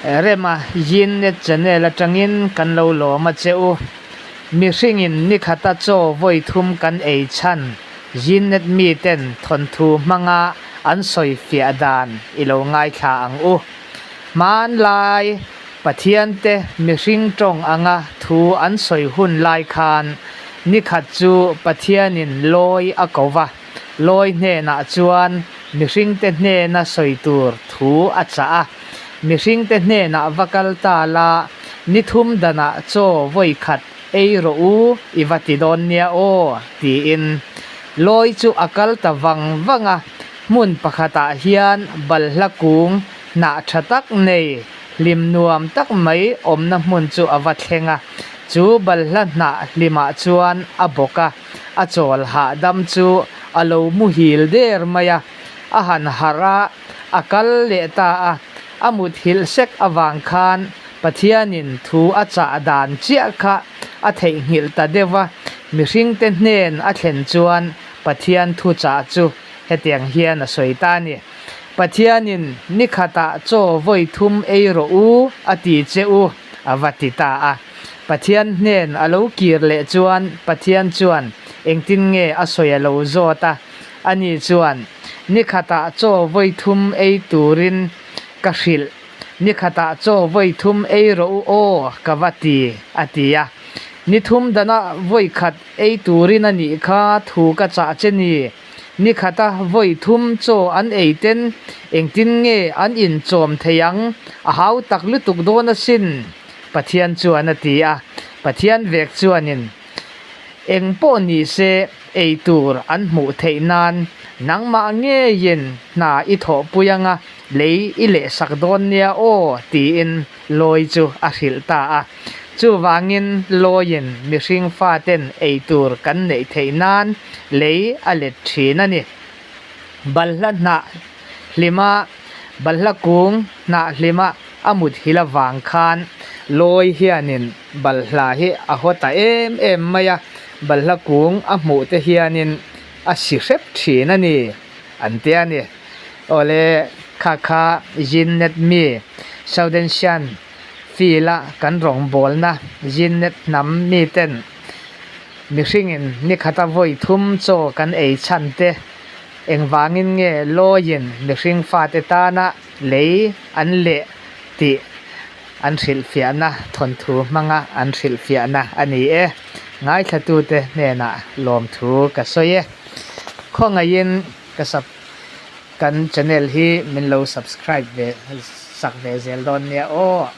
Rema Yinnet channel atangin kan lo lawm a che u. Mihringin nikhata chaw vawi thum kan ei chhan Yinnet miten thawnthu hmanga an sawi fiah dan i lo ngaithla ang u. Hmanlai Pathiante mihring tawng anga thu an sawi hun lai khan nikhat chu Pathianin lawi a ko va. Lawi hnenah chuan mihringte hnena sawi tur thu a chah a, Mihringte hnenah va kal ta la, ni thum danah chaw vawi khat ei rawh u i va ti dawn nia aw, tiin. Lawi chu a kal ta vang vang a, hmun pakhatah hian balhla kung hnah tha tak nei hlim nuam tak mai awmna hmun chu a va thleng a, chu balhla hnah hlimah chuan a bawk a. A chawl hahdam chu a lo muhil der mai a, a han harh a, a kal leh ta a. A muthilh sek avang khan Pathianin thu a chah dan chiah kha a theihnghilh ta deuh a, mihringte hnen a thlen chuan Pathian thu chah chu hetiang hian a sawi ta a ni. Pathianin ni khatah chaw vawi thum ei rawh u a ti che u a va ti ta a. Pathian hnen a lo kir leh chuan Pathian chuan engtin nge a sawi a lo zawt a, ani chuan, Ni khatah chaw vawi thum ei turin ka hrilh, ni khatah chaw vawi thum ei rawh u aw ka va ti, a ti a. Ni thum dana vawi khat ei turin a nih kha thu ka chah che ni. Ni khata vawi thum chaw an ei ten engtin nge an inchawm thei ang, a hau tak lutuk dawn asin. Pathian chuan a ti a, Pathian vek chuanin eng pawh ni se ei tur an hmuh theih nan nangmah ngeiin hna i thawhpui anga lei i lehsak dawn nia aw tiin Lawi chu a hrilh ta a. Chuvangin Lawiin mihring faten ei tur kan neih theih nan lei a let thin a ni. Balhla hnah hlima Balhla kung hnah hlima a mut hil avang khan Lawi hianin balhla hi a haw ta em em mai a, balhla kung a hmuh te hianin a si hrep thin a ni an ti a ni. Awle kha kha Zinnet mi Southern Shan field a kan rawngbawlna Zinnet hnam miten mihringin nikhata vawi thum chaw kan ei chhan te Engvangin nge lawiin mihring fate tana lei an leh tih an hrilhfiahna thawnthu hmanga an hrilhfiahna a ni e. Ngaithlatute hnenah lawmthu ka sawi e. Khawngaihin ka sub kan channel hi min lo subscribe ve sak ve zel dawn nia aw.